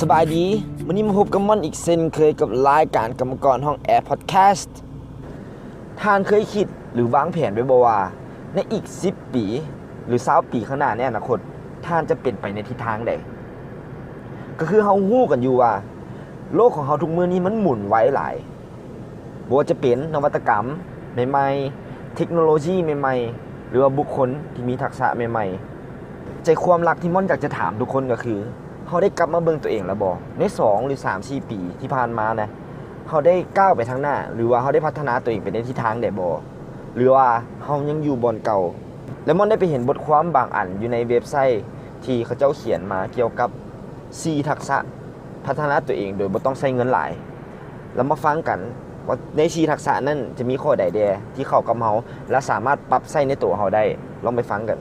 ສະບາຍດີ, ມື້ນີ້ມາພົບກັບມ່ອນອີກເຊັ່ນເຄີຍກັບລາຍການກຳມະກອນຫ້ອງແອ Podcast. ທ່ານເຄີຍຄິດ ຫຼື ວາງແຜນໄວ້ບໍ່ວ່າ ໃນອີກສິບປີ ຫຼື ຊາວປີຂ້າງໜ້າໃນອະນາຄົດ ທ່ານຈະເປັນໄປໃນທິດທາງໃດ? ກໍຄືເຮົາຮູ້ກັນຢູ່ວ່າ ໂລກຂອງເຮົາທຸກມື້ນີ້ມັນໝູນໄວຫຼາຍ. ບໍ່ວ່າຈະເປັນນະວັດຕະກຳໃໝ່ໆ, ເທັກໂນໂລຊີໃໝ່ໆ ຫຼືວ່າບຸກຄົນທີ່ມີທັກສະໃໝ່ໆ. ໃຈຄວາມຫຼັກທີ່ມ່ອນຢາກຈະຖາມທຸກຄົນກໍຄື ເຮົາໄດ້ກັບມາເບິ່ງຕົວເອງແລ້ວບໍ່? ໃນສອງ ຫຼື ສາມ ສີ່ ປີທີ່ຜ່ານມານະ ເຮົາໄດ້ກ້າວໄປທາງໜ້າ ຫຼືວ່າເຮົາໄດ້ພັດທະນາຕົວເອງໄປໃນທິດທາງໃດບໍ່? ຫຼືວ່າເຮົາຍັງຢູ່ບ່ອນເກົ່າ? ແລະ ມ່ອນໄດ້ໄປເຫັນບົດຄວາມບາງອັນຢູ່ໃນເວັບໄຊທີ່ເຂົາເຈົ້າຂຽນມາກ່ຽວກັບ ສີ່ທັກສະພັດທະນາຕົວເອງໂດຍບໍ່ຕ້ອງໃຊ້ເງິນຫຼາຍ. ລະມາຟັງກັນວ່າໃນສີ່ທັກສະນັ້ນຈະມີຂໍ້ໃດແດ່ທີ່ເຂົ້າກັບເຮົາ ແລະ ສາມາດປັບໃຊ້ໃນໂຕເຮົາໄດ້. ລອງໄປຟັງກັນ.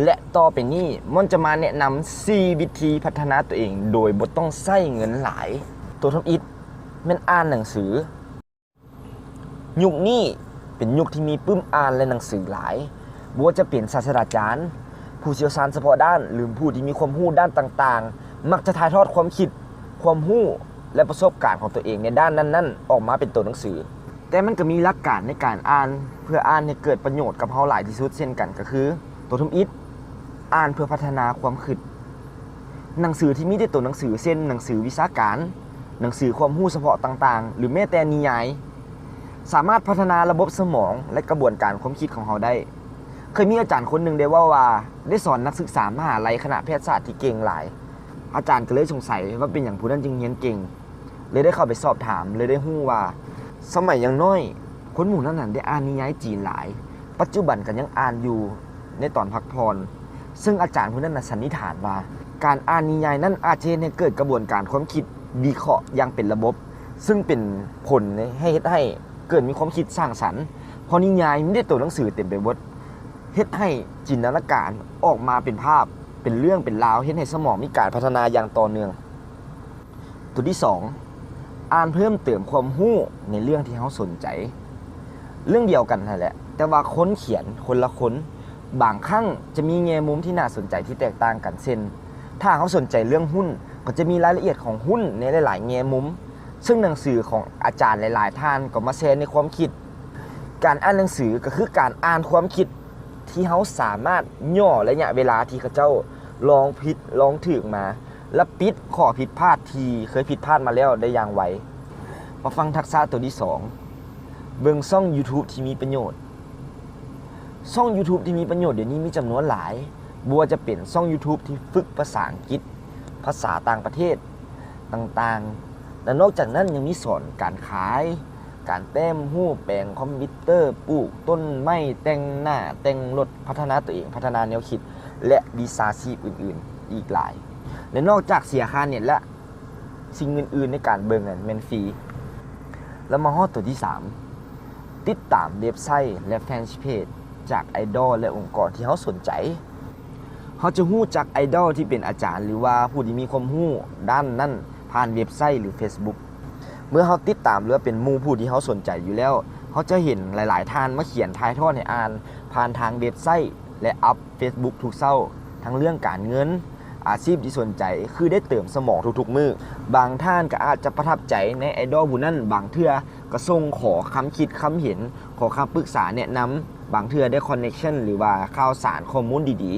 ແລະ ຕໍ່ໄປນີ້ມ່ອນຈະມາແນະນຳສີ່ວິທີພັດທະນາຕົວເອງໂດຍບໍ່ຕ້ອງໃຊ້ເງິນຫຼາຍ. ໂຕທຳອິດແມ່ນອ່ານໜັງສື. ຍຸກນີ້ເປັນຍຸກທີ່ມີປຶ້ມອ່ານ ແລະ ໜັງສືຫຼາຍ, ບໍ່ວ່າຈະເປັນສາດສະດາຈານ, ຜູ້ຊ່ຽວຊານສະເພາະດ້ານ ຫຼື ຜູ້ທີ່ມີຄວາມຮູ້ດ້ານຕ່າງໆ ມັກຈະຖ່າຍທອດຄວາມຄິດ, ຄວາມຮູ້ ແລະ ປະສົບການຂອງຕົວເອງໃນດ້ານນັ້ນໆ ອອກມາເປັນໂຕໜັງສື. ແຕ່ມັນກໍມີຫຼັກການໃນການອ່ານ ເພື່ອອ່ານໃຫ້ເກີດປະໂຫຍດກັບເຮົາຫຼາຍທີ່ສຸດເຊັ່ນກັນ ກໍຄື ໂຕທຳອິດ, ອ່ານເພື່ອພັດທະນາຄວາມຄິດ. ໜັງສືທີ່ມີແຕ່ໂຕໜັງສື ເຊັ່ນ ໜັງສືວິຊາການ, ໜັງສືຄວາມຮູ້ສະເພາະຕ່າງໆ ຫຼື ແມ້ແຕ່ນິຍາຍ ສາມາດພັດທະນາລະບົບສະໝອງ ແລະ ກະບວນການຄວາມຄິດຂອງເຮົາໄດ້. ເຄີຍມີອາຈານຄົນໜຶ່ງໄດ້ເວົ້າວ່າ ໄດ້ສອນນັກສຶກສາມະຫາໄລຄະນະແພດສາດທີ່ເກັ່ງຫຼາຍ. ອາຈານກໍເລີຍສົງໄສວ່າເປັນຫຍັງຜູ້ນັ້ນຈຶ່ງຮຽນເກັ່ງ, ເລີຍໄດ້ເຂົ້າໄປສອບຖາມ, ເລີຍໄດ້ຮູ້ວ່າ ສະໄໝຍັງນ້ອຍ ຄົນໝູ່ນັ້ນນັ້ນໄດ້ອ່ານນິຍາຍຈີນຫຼາຍ, ປັດຈຸບັນກໍຍັງອ່ານຢູ່ໃນຕອນພັກຜ່ອນ. ເຊິ່ງອາຈານຜູ້ນັ້ນນະສັນນິຖານວ່າ ການອ່ານນິຍາຍນັ້ນອາດຈະເຮັດໃຫ້ເກີດກະບວນການຄວາມຄິດວິເຄາະຢ່າງເປັນລະບົບ, ເຊິ່ງເປັນຜົນໃຫ້ເຮັດໃຫ້ເກີດມີຄວາມຄິດສ້າງສັນ, ເພາະນິຍາຍມີແຕ່ໂຕໜັງສືເຕັມໄປໝົດ, ເຮັດໃຫ້ຈິນຕະນາການອອກມາເປັນພາບ, ເປັນເລື່ອງເປັນລາວ, ເຮັດໃຫ້ສະໝອງມີການພັດທະນາຢ່າງຕໍ່ເນື່ອງ. ຕົວທີສອງ, ອ່ານເພີ່ມເຕີມຄວາມຮູ້ໃນເລື່ອງທີ່ເຮົາສົນໃຈ. ເລື່ອງດຽວກັນຫັ້ນແຫຼະ, ແຕ່ວ່າຄົນຂຽນຄົນລະຄົນ, ບາງຄັ້ງຈະມີແງ່ມຸມທີ່ໜ້າສົນໃຈທີ່ແຕກຕ່າງກັນ. ເຊັ່ນ, ຖ້າເຮົາສົນໃຈເລື່ອງຫຸ້ນ, ກໍຈະມີລາຍລະອຽດຂອງຫຸ້ນໃນຫຼາຍໆແງ່ມຸມ, ເຊິ່ງໜັງສືຂອງອາຈານຫຼາຍໆທ່ານກໍມາແຊໃນຄວາມຄິດ. ການອ່ານໜັງສືກໍຄືການອ່ານຄວາມຄິດທີ່ເຮົາສາມາດຫຍໍ້ໄລຍະເວລາທີ່ເຂົາເຈົ້າລອງຜິດລອງຖືກມາ ແລະ ປິດຂໍ້ຜິດພາດທີ່ເຄີຍຜິດພາດມາແລ້ວໄດ້ຢ່າງໄວ. ມາຟັງທັກສະຕົວທີສອງ, ເບິ່ງຊ່ອງ YouTube ທີ່ມີປະໂຫຍດ. ຊ່ອງ YouTube ທີ່ມີປະໂຫຍດດຽວນີ້ມີຈຳນວນຫຼາຍ, ບໍ່ວ່າຈະເປັນຊ່ອງ YouTube ທີ່ຝຶກພາສາອັງກິດ, ພາສາຕ່າງປະເທດຕ່າງໆ ແລະ ນອກຈາກນັ້ນຍັງມີສອນການຂາຍ, ການແຕ້ມຮູບ, ແປງຄອມພິວເຕີ, ປູກຕົ້ນໄມ້, ແຕ່ງໜ້າ, ແຕ່ງລົດ, ພັດທະນາຕົວເອງ, ພັດທະນາແນວຄິດ ແລະ ວິຊາຊີບອື່ນໆອີກຫຼາຍ. ແລະ ນອກຈາກເສຍຄ່າເນັດແລ້ວ, ສິ່ງອື່ນໆໃນການເບິ່ງນັ້ນແມ່ນຟຣີ. ແລ້ວມາຮອດຕົວທີສາມ, ຕິດຕາມເວັບໄຊ ແລະ ແຟນເພຈຈາກໄອດອລ ແລະ ອົງກອນທີ່ເຮົາສົນໃຈ. ເຮົາຈະຮູ້ຈັກໄອດອລທີ່ເປັນອາຈານ ຫຼືວ່າຜູ້ທີ່ມີຄວາມຮູ້ດ້ານນັ້ນຜ່ານເວັບໄຊ ຫຼື Facebook. ເມື່ອເຮົາຕິດຕາມ ຫຼືວ່າເປັນໝູ່ຜູ້ທີ່ເຮົາສົນໃຈຢູ່ແລ້ວ, ເຮົາຈະເຫັນຫຼາຍໆທ່ານມາຂຽນຖ່າຍທອດໃຫ້ອ່ານຜ່ານທາງເວັບໄຊ ແລະ ອັບ Facebook ທຸກເຊົ້າ, ທັງເລື່ອງການເງິນ, ອາຊີບທີ່ສົນໃຈ, ຄືໄດ້ເຕີມສະໝອງທຸກໆມື້. ບາງທ່ານກໍອາດຈະປະທັບໃຈໃນໄອດອລຜູ້ນັ້ນ, ບາງເທື່ອກໍສົ່ງຂໍຄຳຄິດຄຳເຫັນ, ຂໍຄຳປຶກສາແນະນຳ, ບາງເທື່ອໄດ້ connection ຫຼືວ່າຂ່າວສານຂໍ້ມູນດີ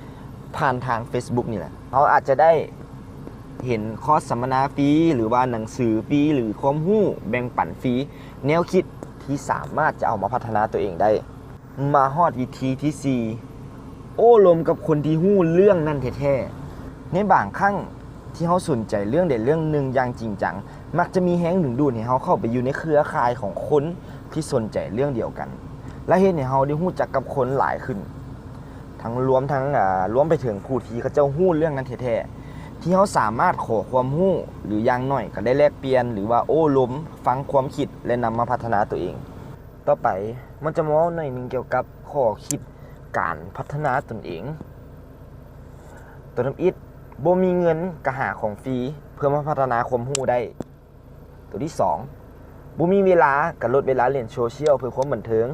ໆ ຜ່ານທາງ Facebook ນີ້ແຫຼະ. ເຮົາອາດຈະໄດ້ເຫັນຄອສສຳມະນາຟຣີ ຫຼືວ່າໜັງສືຟຣີ ຫຼືຄວາມຮູ້ແບ່ງປັນຟຣີ, ແນວຄິດທີ່ສາມາດຈະເອົາມາພັດທະນາຕົວເອງໄດ້. ມາຮອດວິທີທີສີ່, ໂອ້ລົມກັບຄົນທີ່ຮູ້ເລື່ອງນັ້ນແທ້ໆ. ໃນບາງຄັ້ງທີ່ເຮົາສົນໃຈເລື່ອງໃດເລື່ອງໜຶ່ງຢ່າງຈິງຈັງ, ມັກຈະມີແຮງດຶງດູດໃຫ້ເຮົາເຂົ້າໄປຢູ່ໃນເຄືອຂ່າຍຂອງຄົນທີ່ສົນໃຈເລື່ອງດຽວກັນ ແລະ ເຮັດໃຫ້ເຮົາໄດ້ຮູ້ຈັກກັບຄົນຫຼາຍຂຶ້ນ, ທັງລວມທັງ, ອາ, ລວມໄປເຖິງຜູ້ທີ່ເຂົາເຈົ້າຮູ້ເລື່ອງນັ້ນແທ້ໆ, ທີ່ເຮົາສາມາດຂໍຄວາມຮູ້ ຫຼື ຢ່າງໜ້ອຍກໍໄດ້ແລກປ່ຽນ ຫຼືວ່າໂອ້ລົມ, ຟັງຄວາມຄິດ ແລະ ນຳມາພັດທະນາຕົວເອງ. ຕໍ່ໄປ ມັນຈະມາເວົ້າໜ້ອຍໜຶ່ງກ່ຽວກັບຂໍ້ຄິດການພັດທະນາຕົນເອງ. ຕົວທຳອິດ, ບໍ່ມີເງິນກໍຫາຂອງຟຣີເພື່ອມາພັດທະນາຄວາມຮູ້ໄດ້. ຕົວທີສອງ, ບໍ່ມີເວລາກໍລົດເວລາຫຼິ້ນໂຊຊຽວເພື່ອຄວາມບັນເທີງ,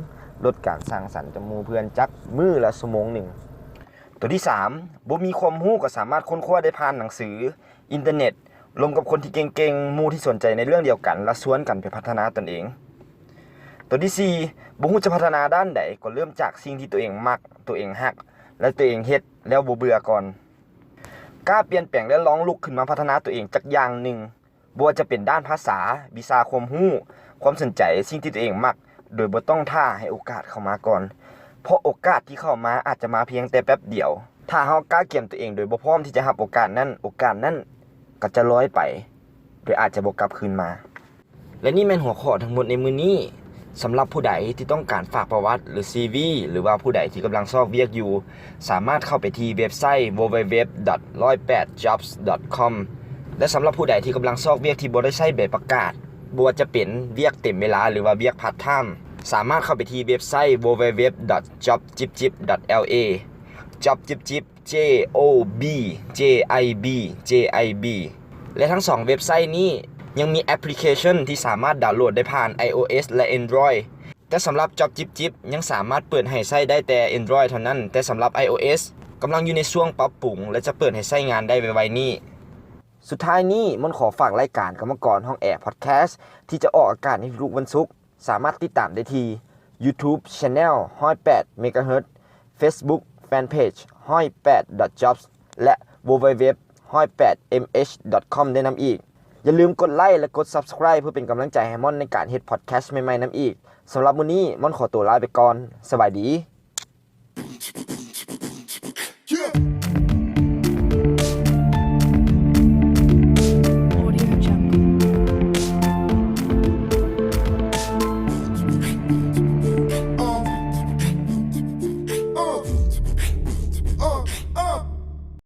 ລົດການສັງສັນກັບໝູ່ເພື່ອນຈັກມື້ລະຊົ່ວໂມງໜຶ່ງ. ຕົວທີສາມ, ບໍ່ມີຄວາມຮູ້ກໍສາມາດຄົ້ນຄວ້າໄດ້ຜ່ານໜັງສື, ອິນເຕີເນັດ, ລົມກັບຄົນທີ່ເກັ່ງໆ, ໝູ່ທີ່ສົນໃຈໃນເລື່ອງດຽວກັນ ແລະ ຊວນກັນໄປພັດທະນາຕົນເອງ. ຕົວທີສີ່ ບໍ່ຮູ້ຈະພັດທະນາດ້ານໃດ ກໍເລີ່ມຈາກສິ່ງທີ່ຕົວເອງມັກ, ຕົວເອງຮັກ ແລະ ຕົວເອງເຮັດແລ້ວບໍ່ເບື່ອກ່ອນ. ກ້າປ່ຽນແປງ ແລະ ລອງລຸກຂຶ້ນມາພັດທະນາຕົວເອງຈັກຢ່າງໜຶ່ງ. ບໍ່ວ່າຈະເປັນດ້ານພາສາ, ວິຊາຄວາມຮູ້, ຄວາມສົນໃຈ, ສິ່ງທີ່ຕົວເອງມັກ, ໂດຍບໍ່ຕ້ອງຖ້າໃຫ້ໂອກາດເຂົ້າມາກ່ອນ. ເພາະໂອກາດທີ່ເຂົ້າມາອາດຈະມາພຽງແຕ່ແປັບດຽວ. ຖ້າເຮົາກະກຽມຕົວເອງໂດຍບໍ່ພ້ອມທີ່ຈະຮັບໂອກາດນັ້ນ, ໂອກາດນັ້ນກໍຈະລອຍໄປ ໂດຍອາດຈະບໍ່ກັບຄືນມາ. ແລະນີ້ແມ່ນຫົວຂໍ້ທັງໝົດໃນມື້ນີ້. ສຳລັບຜູ້ໃດທີ່ຕ້ອງການຝາກປະຫວັດ ຫຼື ຊີວີ ຫຼືວ່າຜູ້ໃດທີ່ກຳລັງຊອກວຽກຢູ່, ສາມາດເຂົ້າໄປທີ່ເວັບໄຊ www.ร้อยแปด jobs.com ແລະ ສຳລັບຜູ້ໃດທີ່ກຳລັງຊອກວຽກທີ່ບໍ່ໄດ້ໃຊ້ໃບປະກາດ, ບໍ່ວ່າຈະເປັນວຽກເຕັມເວລາ ຫຼືວ່າວຽກພາດທາມ, ສາມາດເຂົ້າໄປທີ່ເວັບໄຊ www.jobjibjib.la. Job Jib Jib J O B J I B J I B ແລະ ທັງສອງເວັບໄຊນີ້ຍັງມີແອັບພລິເຄຊັນທີ່ສາມາດດາວໂຫຼດໄດ້ຜ່ານ iOS ແລະ Android. ແຕ່ສຳລັບ Job Jib Jib ຍັງສາມາດເປີດໃຫ້ໃຊ້ໄດ້ແຕ່ Android ເທົ່ານັ້ນ, ແຕ່ສຳລັບ iOS ກຳລັງຢູ່ໃນຊ່ວງປັບປຸງ ແລະ ຈະເປີດໃຫ້ໃຊ້ງານໄດ້ໄວໆນີ້. ສຸດທ້າຍນີ້ ມ່ອນຂໍຝາກລາຍການກຳມະກອນຫ້ອງແອ Podcast ທີ່ຈະອອກອາກາດໃນທຸກໆວັນສຸກ. ສາມາດຕິດຕາມໄດ້ທີ່ YouTube Channel ຮ້ອຍແປດ Megahertz, Facebook Fanpage ຮ້ອຍແປດ Jobs ແລະ www ร้อยแปดเอ็มเอชดอทคอม ໄດ້ນຳອີກ. ຢ່າລືມກົດໄລ ແລະ ກົດ Subscribe ເພື່ອເປັນກຳລັງໃຈໃຫ້ມ່ອນໃນການເຮັດ Podcast ໃໝ່ໆນຳອີກ. ສຳລັບມື້ນີ້ ມ່ອນຂໍຕົວລາໄປກ່ອນ. ສະບາຍດີ.